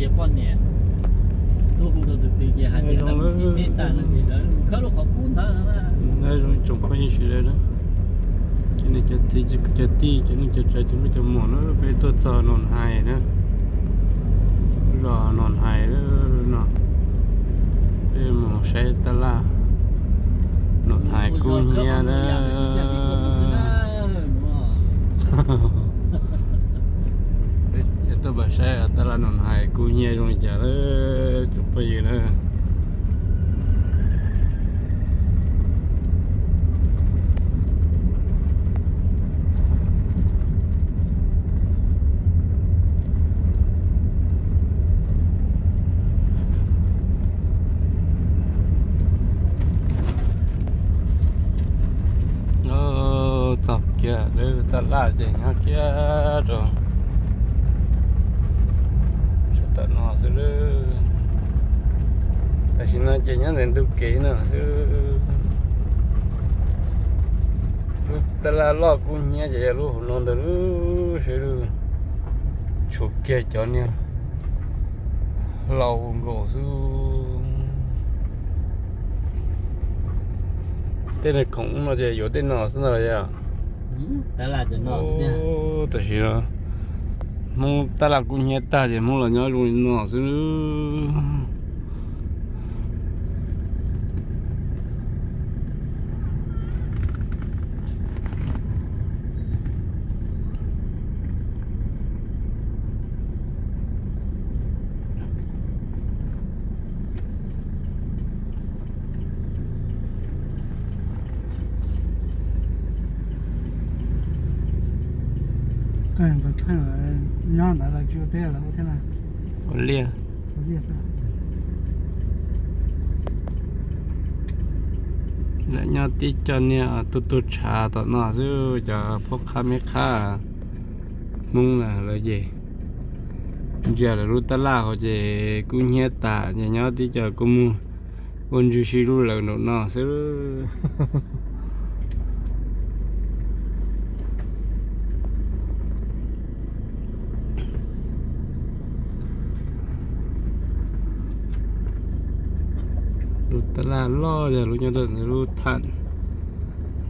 Ces poj niam tuaj hu rau tus twg ces hais tias lawv mus pib peb tag no ces lawv mus khawb lub qhov kub ntawd. Zoo tsoom phooj ywg sawv daws na, cov niam cov txiv cov kwv cov tij cov neej cov tsav cov nkauj cov muam na, peb tuaj txog Noo Hais na, lub zos Noo Hais no, peb mus saib tab laj Noo Hais kub hnyiab na. Peb tuaj pab saib tab laj Noo Hais kub hnyiab zoo li cas lawm tsoom phooj ywg na. Txog kiag lub tab laj ces nyob kiag rau sab tom no xwb lawm. Tam sim no ces nyob ntawm ntug kev no xwb. Lub tab laj loj kub hnyiab ces yog lub hauv no ntawd lub sab lub, tshuav kiag cov niag hlau nkaus xwb. Tej niag khoom no ces yuav tej no xwb ntag los yog? Tam sim no Hmoob tab laj kub hnyiab tag ces Hmoob los nyob zoo li no xwb. Nyob ntawd lawv tsis ua teb lawv ua thiab na. Ua liaj. Lawv nyob tib co niag tu tu tshav tom no xwb, cov phob qhab meb qhab Hmoob na lawv ces ntsia lawv lub tab laj hauv ces kub hnyiab tas ces nyob tib co kuj mus ua ntsws sib hlub lawv nraum no xwb. Lub tab laj loj yog lub nyob ntawm lub tham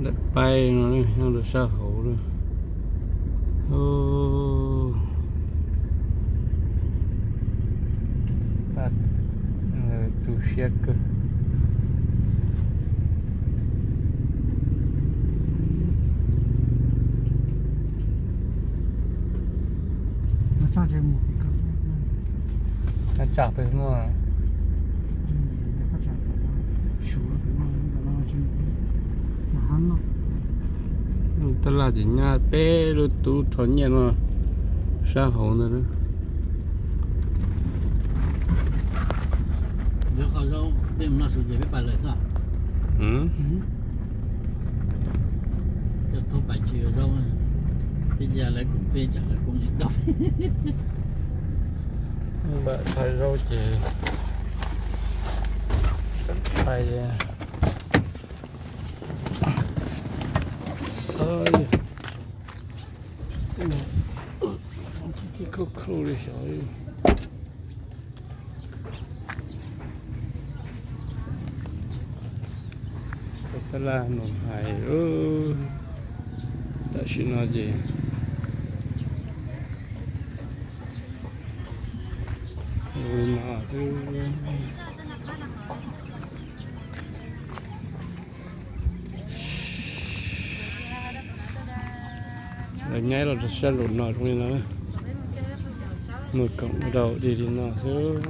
ntawm paib no nyob rau sab hauv lawm. Tu siab kawg. Tsam tus no, tab laj ces nyab peb lub tub rho nyiaj no sab hauv ntawd. Npam thav zaub ces pai. Khauj khauj li xyov. Tab laj Noo Hais, tam sim no ces no xwb. Lawv nyaib los rau sab lus no zoo li no, mus koom ua rau di li no xwb.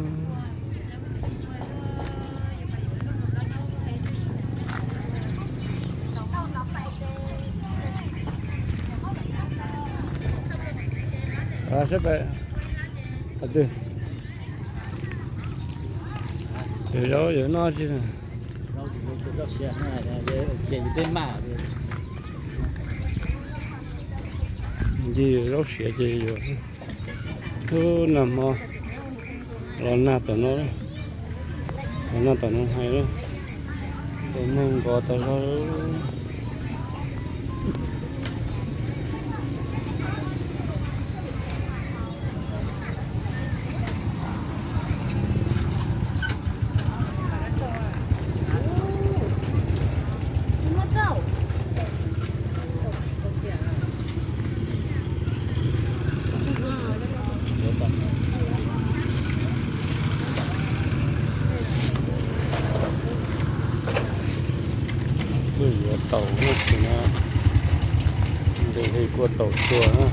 Sab pem, yog zaub yog noj tsis. Nce zaub siav ces yuav tub nag hmo los nag tom no, los nag tom no hais lawm, tus neeg nqos tau zog. Taum no, nqis hli kua taum tsua na.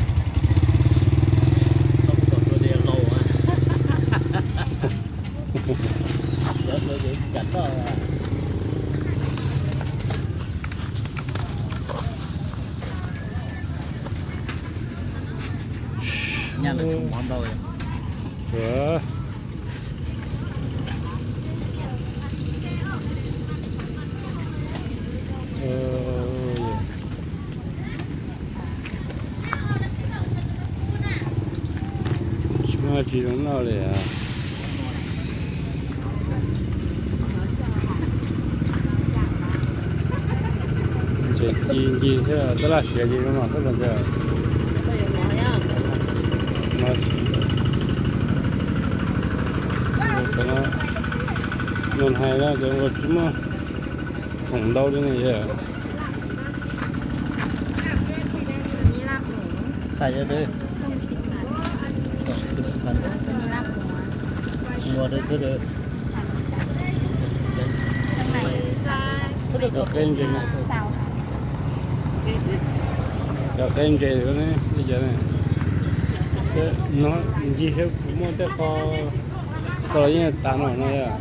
Nyaj lawv tshuav mov ntau li. Tsis muaj tsis zoo noj li. Tseem ci ncig thiab, tab laj siav ces zoo no xwb los ntawd. Nws hais no ces ua tsis muaj khoom ntau li ne yog. Cov qe ntses, cov qe ntses li cas ne, no ncig thiab kuv muaj tej qho, qho los yeej tas no no yog.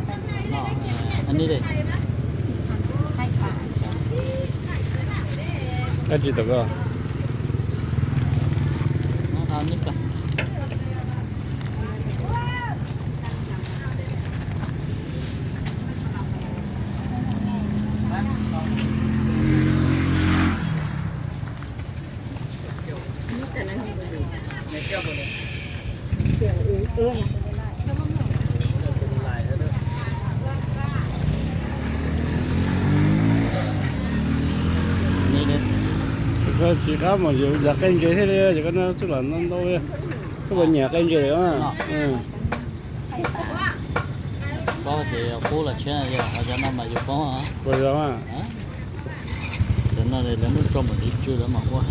Kab tsis tau ko. Tsis qab mus yus yam qe ntses thiaj li, yus ko no txuj lam ntau ntau, txuj lam nyiam qe ntses. Paub ces qub los tshiab, ho cov no mas yus paub. Cov no lawv muab tso mus tiv tsw lawv mam ua.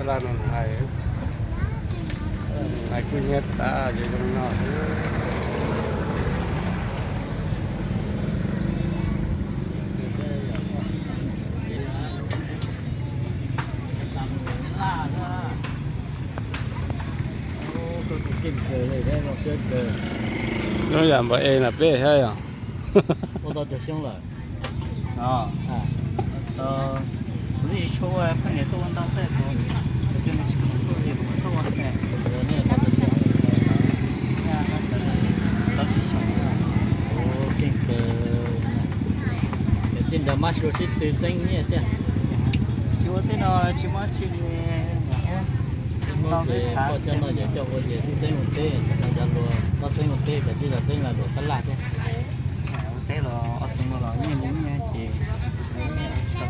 Tab laj no hais, hais kuj nyiab tas ces zoo no xwb. Zoo yam npam es na peb thiab yog. Ua tau cov xyoob lawm. Kuv twb tsis tshua ua, poj niam tuaj ua ntau xwb, kuv tus niam tsis tuaj ua li, kuv tuaj ua xwb. Tau tsis xyoo. Ua keej kawg. Cov txiv ntawd mab suav sib tw txeeb nyiaj thiab. Tsis ua tej no tsis muaj tsi li. Muab ces poj coj noj ces coj ua ces sib txeeb ua teb, cov hluas koj txeeb ua teb, cov tij laug txeeb los luam tab laj thiab. Ua teb los ob xyoo no los nyiaj mus nyiaj ces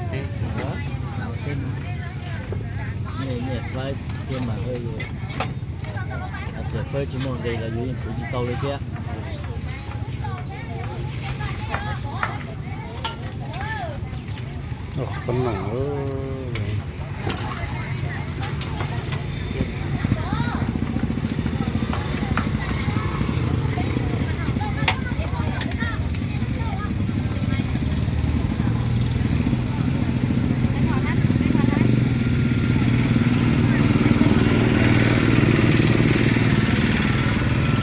tsis tau teb. Nyiaj nyiaj faib thiab mas, hais tias fawb tsis muaj nqis los yus yeej khwv tsis tau li thiab. Qhov no